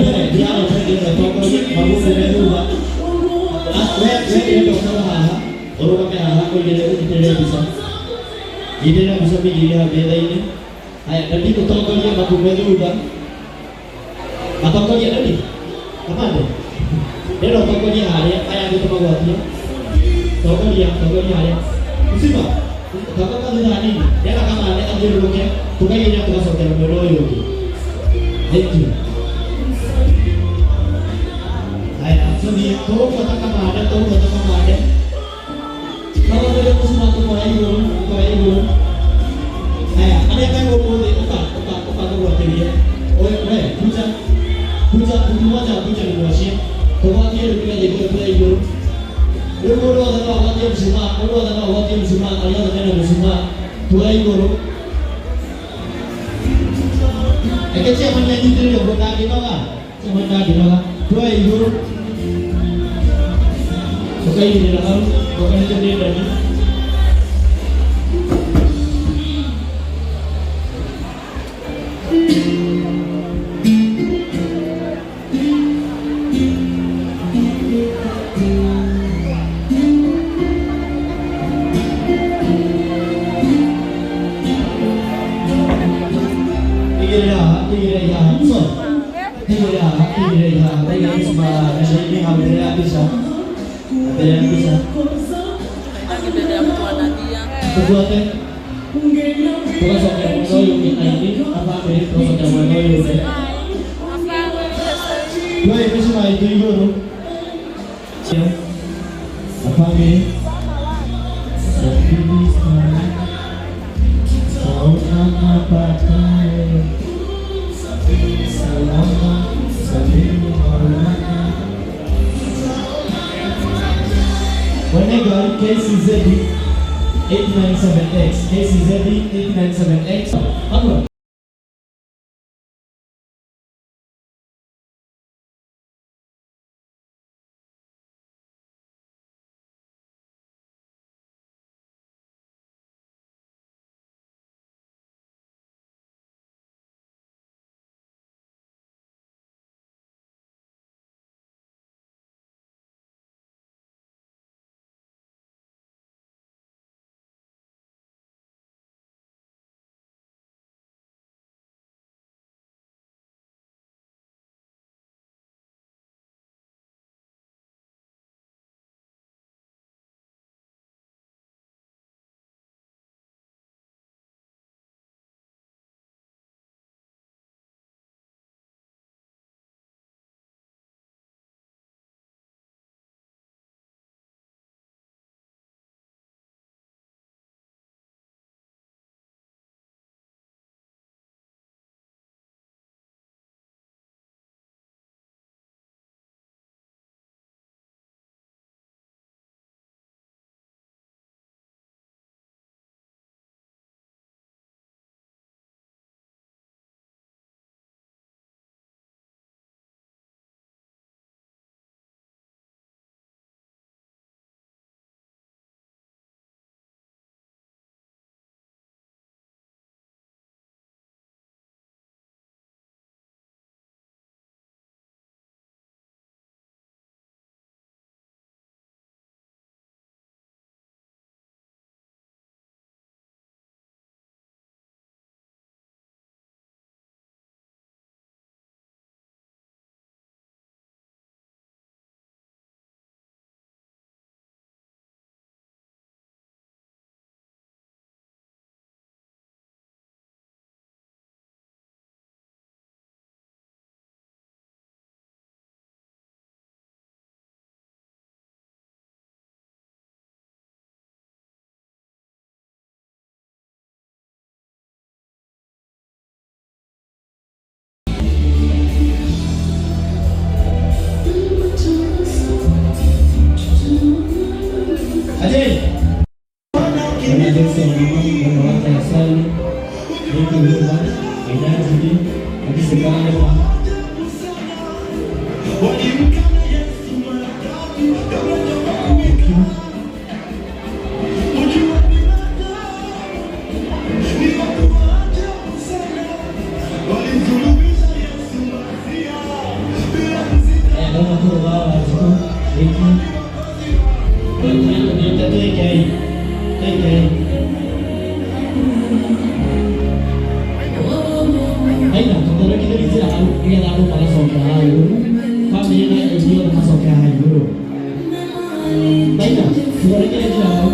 Mbere ndiaro mbere tongoria magume thutha. We ndĩrenda ũkorwo haha, ũrũgame haha ũigĩrĩre ũnyitĩrĩre mbica. Nyitĩrĩra mbica ũmĩigĩrĩre hau metha-inĩ. Haya, ndadi ũtongorie makume thutha. Matongorie ndadi. Kamande. Ndĩrenda ũtongorie harĩa aya angĩ tũmagwatie. Tongoria, tongoria harĩa. Msima. Tongoria thutha hanini. Ndĩrenda kamande athiũrũrũke tũkaigĩrĩra tũgacokera mwena ũyũ ũngĩ. Thank you. Haya, tũthiĩ tũgũbuata kamande, tũgũbuata kamande. Tũtongorie mũcuma tũmoe igũrũ, tũmoe igũrũ. Haya, arĩa me gũkũ thĩ, ũka, ũka, ũka tũgwatĩrie. We, we, kuja. Kuja, mtu mmoja akuje nimwachie. Tũgwatie rĩu nĩgetha ithuĩ tuoe igũrũ. Rĩu mũndũ wothe no agwatie mũcumaa, mũndũ wothe no agwatie mũcumaa, arĩa othe mena mũcumaa, tuoe igũrũ. Reke chairman anyitĩrĩre ũguo ndangĩnoga. Chairman ndangĩnoga. Tuoe igũrũ. Tũkaigĩrĩra hau, tũkanĩtio nĩ ndani. Igĩrĩra haha, igĩrĩra haha. So, igĩrĩra haha, igĩrĩra haha. Taiga mĩcumaa metha-inĩ hau mbere ya mbica. Mbere ya mbica. Tũbuate. Tũgacokera mwena ũyũ ũngĩ aini na bamĩrĩ tũgacokera mwena ũyũ ũngĩ. Tuoe mĩcumaa itũ igũrũ. Na bamĩrĩ. Tutaonana baadaye. Salama salimi Maulana. Mwene ngari KCZ 897X KCZ 897X. Hapo. Thank you. Twĩkei, twĩkei. Aina, tũthondekithĩrie njĩra hau nĩgetha andũ magacokera haha igũrũ. Bamĩrĩ na aini othe macoke haha igũrũ. Maina, tũthondekere njĩra hau.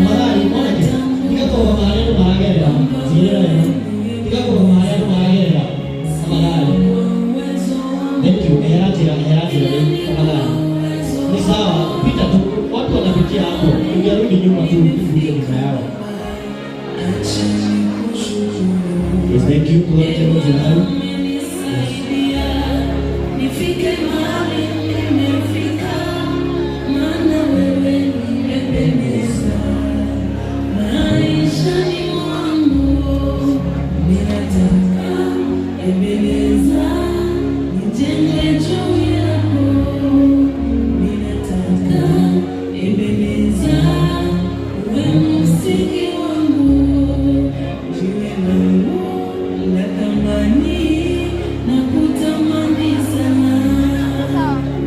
Mathari, mwanake, tiga kũrũgama harĩa andũ maragerera. Tigĩrĩra ĩno. Tiga kũrũgama harĩa andũ maragerera. Tafadhali. Thank you. Ehera njĩra, ehera njĩra rĩu. Tafadhali. Ni sawa, pita tu. Watu wanapitia hapo. Ungerudi nyuma tu, ukuje nyuma yao. Yes, thank you. Tũthondekere njĩra hau. Yes. Nifike mahali nimefika, maana wewe nimependeza maishani mwangu. Ninataka Ebeneza, nijenge juu yako. Ninataka Ebeneza, uwe msingi wangu, jiwe langu la thamani na kutamani sana,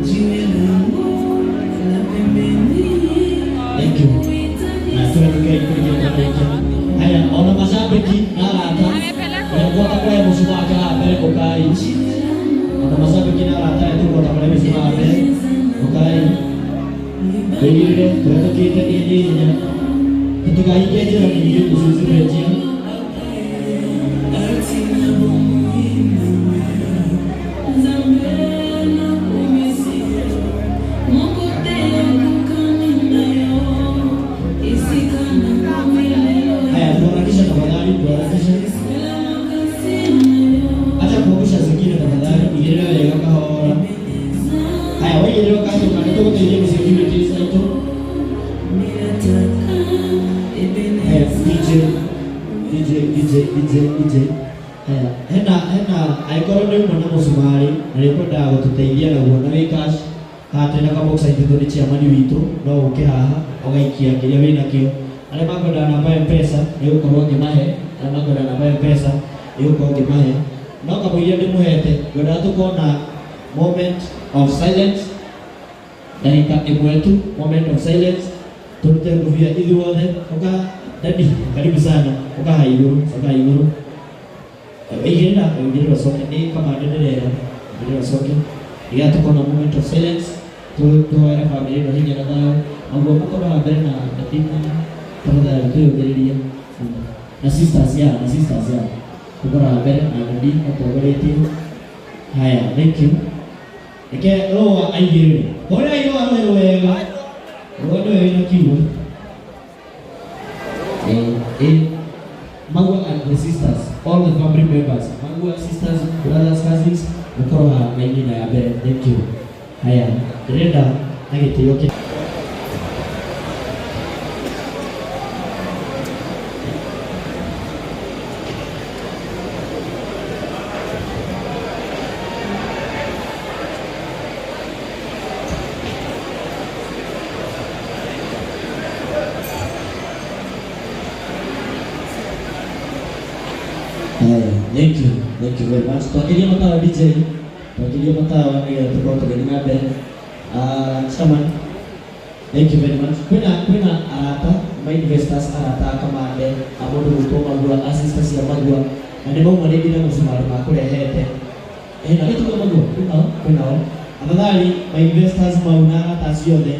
jiwe langu la pembeni Thank you. nakuhitaji Na tuelekee kwenye kwenye. Haya, ona mashabiki na arata. Megwata kũrehe mũcumaa wake haha mbere ũkai. Ona mashabiki na arata tũgwata kũrehe mĩcumaa mbere ũkai. Twĩgĩrĩre tũhetũkĩte ihenya ihenya. Tũtikahinge njĩra nyingĩ tũcũcũre njia. Haya, tuharakishe tafadhali, tuharakishe. Acha kuangusha zingine tafadhali, igĩrĩra wega kahora. Haya, waigĩrĩra ũkahĩtũka, nĩ tũgũteithia nĩ security aitũ. Haya, DJ, DJ, DJ, DJ, DJ. Haya, hena hena angĩkorwo nĩ ũmwe na mũcumarĩ na nĩ ũkwendaga gũtũteithia naguo na wĩ cash, haha twĩna kabox aitũ nĩ chairman witũ, no ũke haha ũgaikia kĩrĩa wĩ nakĩo. Arĩa makwendaga namba ya M-Pesa nĩ ũgũkorwo ngĩmahe, arĩa makwendaga namba ya M-Pesa nĩ ũgũkorwo ngĩmahe. No kamũira ndĩmũhete, ngwendaga tũkorwo na moment of silence, ndagĩka ĩmwe tu, moment of silence, tũrute ngũbia ithuothe. Ũka dadi, karibu sana, ũka haha igũrũ, ũka haha igũrũ. Igĩrĩra, igĩrĩra ũcoke, nĩ kamande ndĩrera, igĩrĩra ũcoke. Nĩgetha tũkorwo na moment of silence, tũhoere bamĩrĩ ĩno hinya na thayũ. Naguo mũkono wa mbere na dadi na tafadhali twĩyũmĩrĩrie. Na sisters ya, na sisters ya. Mũkono wa mbere na dadi matongoretie. Haya, thank you. Reke rũa aigĩrĩre. Hũrĩrai rũa rũĩ wega. Rũa nĩwe wĩna kiugo. Eh, Magua and the sisters, all the family members, Magua sisters, brothers, cousins, mũkorwo haha raini ĩno ya mbere. Thank you. Haya, ndĩrenda na gĩtĩo kĩ Haya, thank you. Thank you very much. Twakirie matawa DJ. Twakirie matawa nĩgetha tũkorwo tũgĩthiĩ na mbere. Ah, chairman, thank you very much. Kwĩna kwĩna arata, ma investors arata a Kamande, a mũndũ gwĩtwo Magua, a sisters cia Magua, na nĩ mauma rĩngĩ na mũcumarĩ makũrehete. Eh, na gĩtugo Magua, kwĩnao, kwĩnao. Afadhali ma investors mau na arata acio othe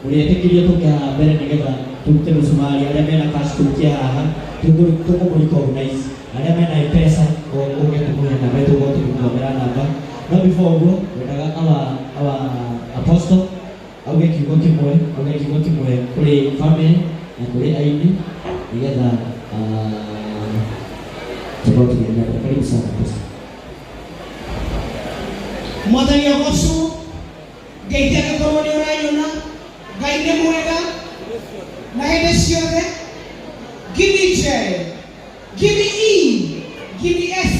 mũrĩetĩkĩrio tũke haha mbere nĩgetha tũrute mũcumarĩ arĩa mena cash tũkie haha tũkũmũ recognize arĩa mena M-Pesa ũke tũmũhe namba tũgũkorwo tũkĩmũthomera namba no before ũguo ngwendaga our apostle auge kiugo kĩmwe, auge kiugo kĩmwe kũrĩ family na kũrĩ aini nĩgetha tũkorwo tũgĩthiĩ na mbere. Karibu sana apostle. Mwathani agocwo, Ngai angĩkorwo nĩ ũranyona, Ngai nĩ mwega na hĩndĩ ciothe. Give me J, give me E, give me S,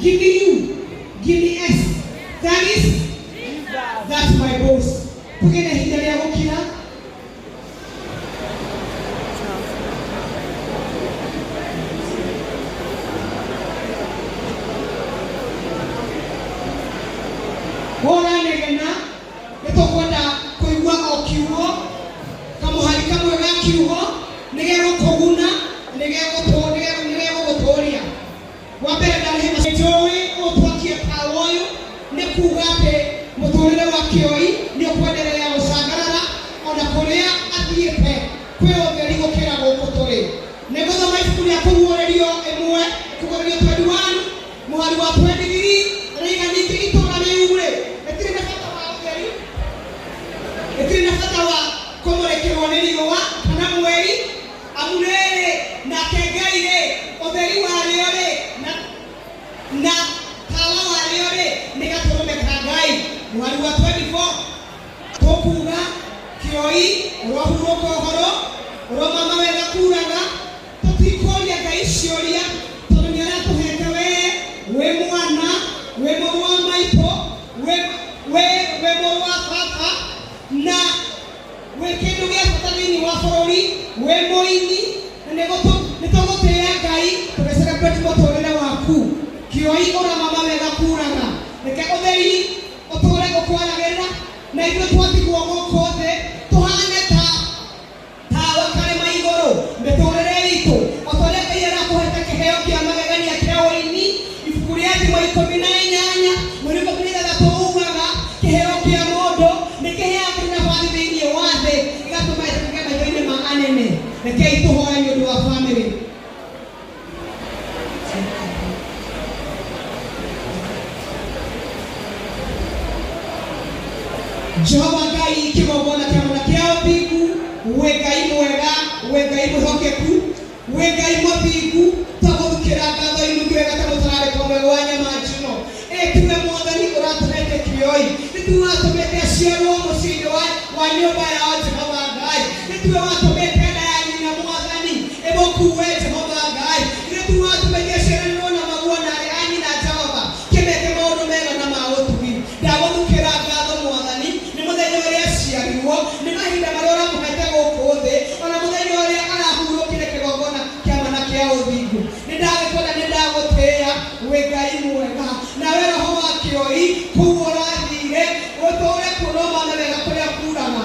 give me U, give me S. That is, that's my boss. Tũgĩe na ihinda rĩa gũkira. Ũranegena Kuga atĩ mũtũrĩre wa Kĩoi nĩ ũkwenderea gũcangarara ona kũrĩa athiĩte kwĩ ũtheri gũkĩra gũkũ tũrĩ. Nĩ ngũthoma ibuku rĩa Kũguũrĩrio ĩmwe, Kũguũrĩrio 21 mũhari wa 23, rĩiga ningĩ itũũra rĩu-rĩ, rĩtirĩ na bata wa ũtheri, rĩtirĩ na bata wa kũmũrĩkĩrwo nĩ riũa kana mweri, amu rĩrĩ, nake Ngai-rĩ, ũtheri warĩo-rĩ, na tawa warĩo-rĩ, nĩ Gatũrũme ka Ngai. Mũhari wa 24, tũkuga Kĩoi ũrohurũka ũhoro, ũromama wega kuraga, tũtikũria Ngai ciũria, tondũ nĩ aratũhete wee wĩ mwana, wĩ mũrũ wa maitũ, wĩ mũrũ wa baba, na wĩ kĩndũ gĩa bata thĩinĩ wa bũrũri, wĩ mũini, na nĩ tũgũtĩĩa Ngai tũgĩ celebrate mũtũrĩre waku. Kĩoi ũramama wega kuraga, reke ũtheri ũtũre ũkwaragĩrĩra, na ithuĩ twatigwo gũkũ thĩ tũhane ta tawa karĩma igũrũ mĩtũrĩre itũ, o ta ũrĩa Ngai arakũhete kĩheo kĩa magegania kĩa ũini. Ibuku rĩa Thimo 18 mweri 16 ugaga kĩheo kĩa mũndũ nĩ kĩheaga mũndũ nabathi thĩinĩ wa thĩ, gĩgatũma ĩtĩkĩke maitho-inĩ ma anene. Rekei tũhoe nĩ ũndũ wa bamĩrĩ. Jehova Ngai, kĩgongona kĩa mana kĩa ũthingu, wĩ Ngai mwega, wĩ Ngai mwĩhokeku, wĩ Ngai mũthingu, twagũthukĩra ngatho inungi wega ta mũtararĩko mwega wa nyama njino. Ĩ tiwe Mwathani ũratũhete Kĩoi, nĩ tiwe watũmĩte aciarwo mũciĩ-inĩ wa nyũmba yao Jehova Ngai, nĩ tiwe watũmĩte nda ya nyina Mwathani ĩmũkue Jehova Ngai, nĩ tiwe watũmĩte aciaranĩrwo na maguo na arĩ a nyina Jehova, kĩmeke maũndũ mega na ma ũtugi. Ndagũthukĩra ngatho Mwathani nĩ mũthenya ũrĩa aciarirwo, nĩ mahinda marĩa ũramũhete gũkũ thĩ, ona mũthenya ũrĩa arahurũkire kĩgongona kĩa mana kĩa ũthingu. Nĩ ndagĩkwenda, nĩ ndagũtĩĩa, wĩ Ngai mwega. Nawe roho wa Kĩoi kũu ũrathire, ũtũũre kuo no mame wega kũrĩa kuraga,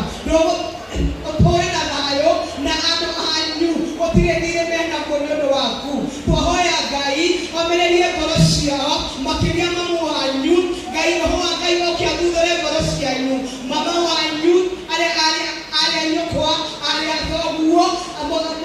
ũtũũre na thayũ na andũ anyu, gũtirĩ thirĩ menaguo nĩ ũndũ waku. Twahoya Ngai omĩrĩrie ngoro ciao, makĩria mamu wanyu. Ngai, roho wa Ngai oke athuthũre ngoro cianyu, mama wanyu, arĩa nyũkwa, arĩa thoguo,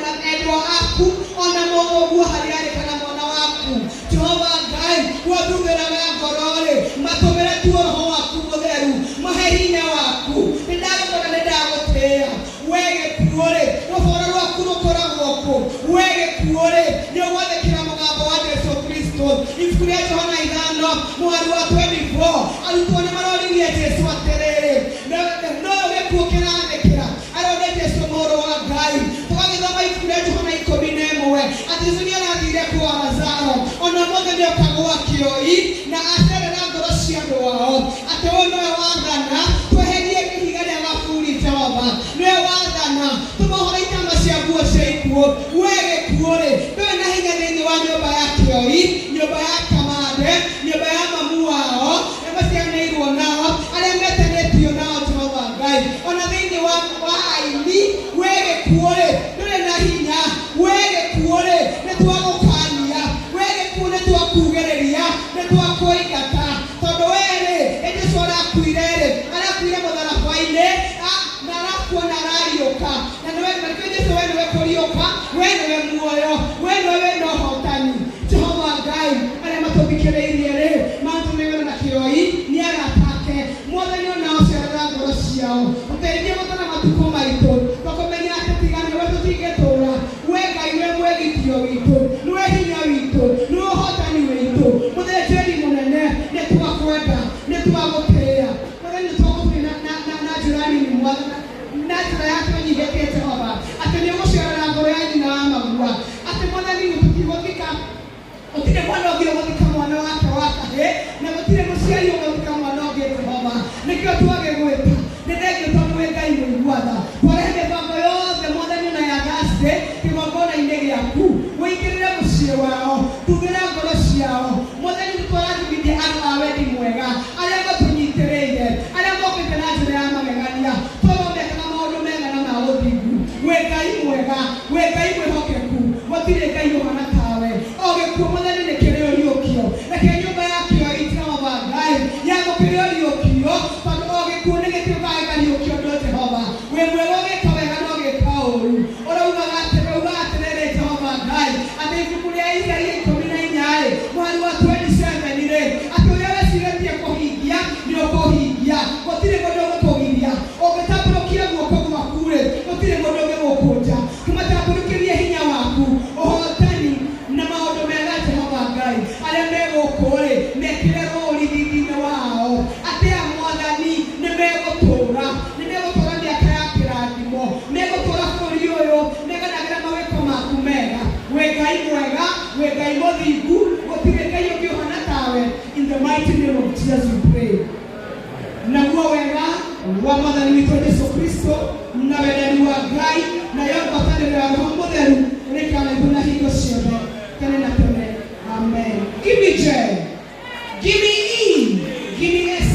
na endwa aku, ona mũthũguo harĩa arĩ kana mwana waku. Jehova Ngai wathuthũraga ngoro-rĩ, matũmĩre tuo roho waku mũtheru, mahe hinya waku. Nĩ ndagũkwenda, nĩ ndagũtĩĩa. We gĩkuũ-rĩ, rũboro rwaku rũkoragwo kũ? We gĩkuũ-rĩ, nĩ ũgwathĩkĩra mũgambo wa Jesu Kristo? Ibuku rĩa Johana 5 mũhari wa 24, arutwo nĩ maroririe Jesu atĩrĩrĩ, no gĩkuũ kĩrathĩkĩra arona Jesu mũrũ wa Ngai? Tũgagĩthoma ibuku rĩa Johana 11 atĩ Jesu nĩ arathire kwa Lazaro, ona ũmũthĩ nĩ oka gwa Kĩoi na acerera ngoro cia andũ ao, atĩ ũyũ nĩwe wathana tweherie ihiga rĩa gaburi. Jehova nĩwe wathana tũmohore itama cia nguo cia ikuũ. We gĩkuũ-rĩ, ndũrĩ na hinya thĩinĩ wa nyũmba ya Kĩoi, nyũmba ya Kamande, nyũmba ya mamu wao, arĩa maciaranĩirwo nao, arĩa metanĩtio nao Jehova Ngai, ona thĩinĩ wa aini. We gĩkuũ-rĩ, ndũrĩ na hinya. We gĩkuũ-rĩ, nĩ twagũkania. We gĩkuũ, nĩ twakugĩrĩria, nĩ twakũingata, tondũ we-rĩ, ĩ Jesu arakuire-rĩ, arakuire mũtharaba-inĩ, na arakua na arariũka, na nĩwe na nĩkĩo Jesu, we nĩwe kũriũka, we nĩwe muoyo, we nĩwe wĩna ũhotani. Jehova Ngai, arĩa matũthikĩrĩirie-rĩ, matũnengera na Kĩoi nĩ aratake Mwathani, onao cerera ngoro ciao, ũteithie gũtara matukũ maitũ, tũkũmenya atĩ tiga nĩwe tũtingĩtũũra. We Ngai nĩwe mwĩgitio witũ, nĩwe hinya witũ, nĩwe ũhotani witũ, mũthĩnjĩri mũnene. Nĩ twakwenda, nĩ twagũtĩĩa Mwathani, nĩ twagũtĩĩa na njĩra nini Mwathani, na njĩra ya twĩnyihĩtie Jehova, atĩ nĩ ũgũcerera ngoro ya nyina wa magua, atĩ Mwathani tũtigũthika, gũtirĩ mwana ũngĩ ũgũthika mwana wake wa kahĩ, na gũtirĩ mũciari ũgũthika mwana ũngĩ Jehova. Nĩkĩo twagĩgwĩta, nĩ thengio tondũ wĩ Ngai mũigua tha. Twarehe mĩbango yothe Mwathani ona ya Thursday kĩgongona-inĩ gĩaku, ũingĩrĩre mũciĩ wao, thuthĩra ngoro ciao Mwathani. Nĩ twarathimithia andũ a wendi mwega arĩa matũnyitĩrĩire, arĩa mokĩte na njĩra ya magegania, tondũ mekaga maũndũ mega na ma ũthingu. Wĩ Ngai mwega, wĩ Ngai mwĩhokeku, gũtirĩ Ngai ũhana tawe. O gĩkuũ Mwathani nĩ kĩrĩ ũriũkio. Reke nyũmba ya Kĩoi Jehova Ngai bless you as we pray. Naguo wega wa Mwathani witũ Jesu Kristo na wendani wa Ngai nayo ngwatanĩro ya Roho Mũtheru ĩrĩikaraga ithuĩ na hingo ciothe tene na tene. Amen. Give me J, give me E, give me S,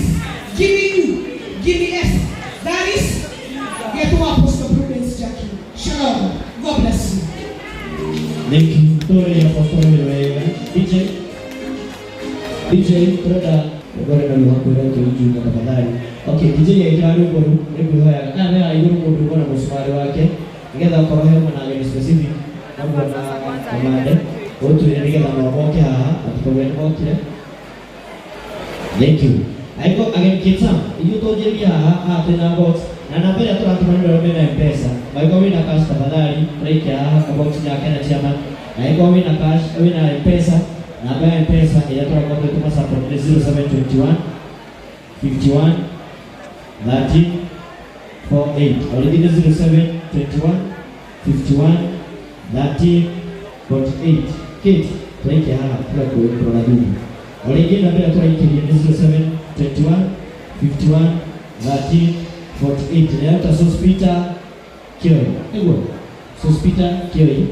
give me U, give me S. That is Ghetto Apostle Prudence Jackie. Shalom. God bless you. Thank you. Tore Apostle wega. DJ DJ turenda ngore na ruha kwĩra tũinjuga tafadhali. Okay, DJ ekĩra rwĩmbo rũu nĩ ngwĩhoyaga aya me igũrũ mũndũ ũkorwo na mũcumarĩ wake nĩgetha okorwo he na ageni specific hamwe na kamande ũtwĩre nĩgetha nao moke haha matikorwo nĩ mokire. Thank you. Aiko ageni kita ithuĩ tũnjĩrĩrie haha haha twĩna box na namba ĩrĩa tũratũma nĩ arĩa mena M-Pesa. Angĩkorwo wĩna cash tafadhali tũraikia haha kabox yake na chairman. Na angĩkorwo wĩna cash wĩna M-Pesa, namba ya M-Pesa ĩrĩa tũrakorwo tũgĩtũma support nĩ 0721 51 13 48. O rĩngĩ nĩ 0721 51 13 48. Kate, tũraikia haha tiga kũrora thutha. O rĩngĩ namba ĩrĩa tũraikĩria nĩ 0721 51 13 48. Nayo ta Sospita Kioi. Nĩguo? Sospita Kioi.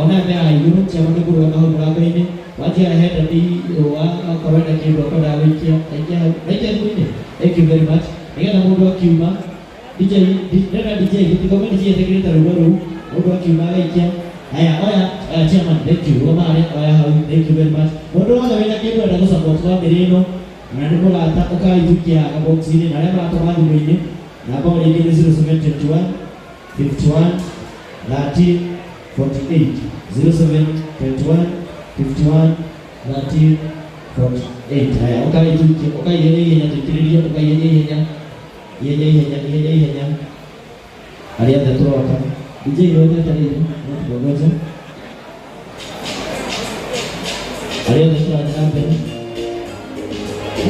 Ona me haha igũrũ chairman nĩ kũrũgama hau mũrango-inĩ wanjia henda nĩ rũa okorwo ena kĩndũ akwendaga gũikia aikia hau aikia thimũ-inĩ. Thank you very much. Nĩgetha mũndũ akiuma DJ ndĩrenda DJ gũtikome DJ etĩkĩrĩte rwĩmbo rũu mũndũ akiuma agaikia. Haya, oya oya chairman, thank you. Rũgama harĩa oya hau, thank you very much. Mũndũ wothe wĩna kĩndũ enda gũsupport family ĩno na nĩ mũrata ũkai tuikie haha kabox-inĩ na arĩa maratũma thimũ-inĩ namba o rĩngĩ nĩ 0721 51 13 48 0721 51 13 48. Haya, ũkai tuikie, ũkai ihenya ihenya tũikĩrĩrie, ũkai ihenya ihenya ihenya ihenya ihenya ihenya arĩa othe tũroka. DJ rũgete rĩrĩ no tũgongoje arĩa othe tũrathiĩ na mbere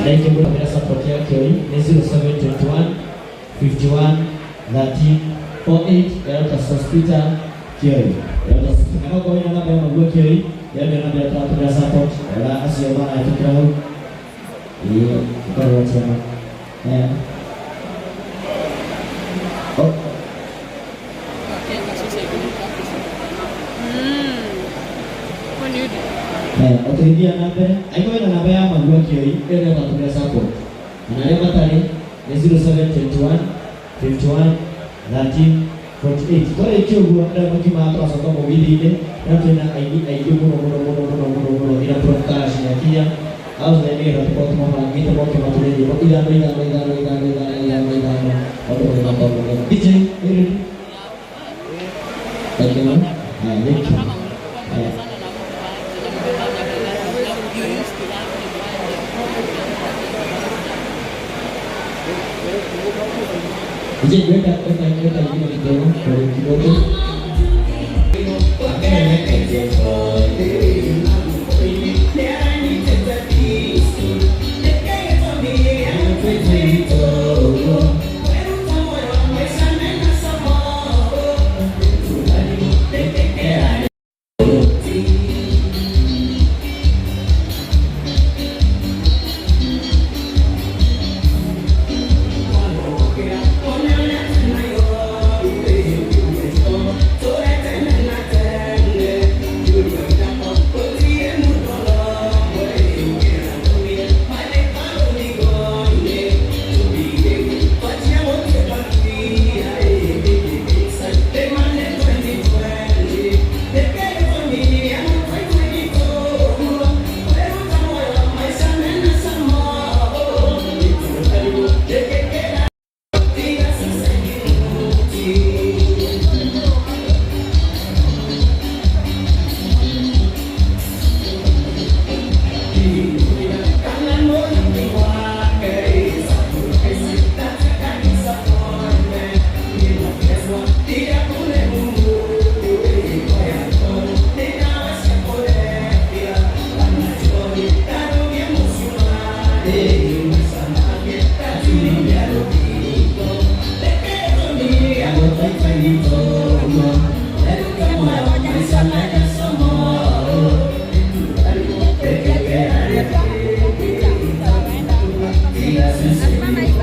ndaike mũramĩra support ya Kioi nĩ 0721 51 13 48 ya Sospita Kioi. Ya Sospita no kwa ina namba ya Maguo Kioi ya ndio namba ya tũratũmĩra support ya acio marahĩtũkĩra hau. Ĩĩ, ũkorwo chama. Eh. Oh. Eh, ũtũithia na mbere angĩkorwo wĩna namba ya Maguo Kioi ĩyo nĩyo tũratũmĩra support na arĩa matarĩ nĩ 0721 51 13 48. Twarĩkia ũguo andũ arĩa makiumaga tũracoka mũgithi-inĩ na twĩna aini aingĩ mũno mũno mũno mũno mũno mũno nginya Prof Kash nĩakinya auze nĩgetha tũkorwo tũmabangĩte moke matũre nyĩmbo ithano ithano ithano ithano ithano ithano ithano maũndũ mothe makorwo mega. DJ, are you ready? Thank you. Haya, thank you. Haya. DJ, weka weka weka ingine kidogo, pole kidogo. Pia sisi.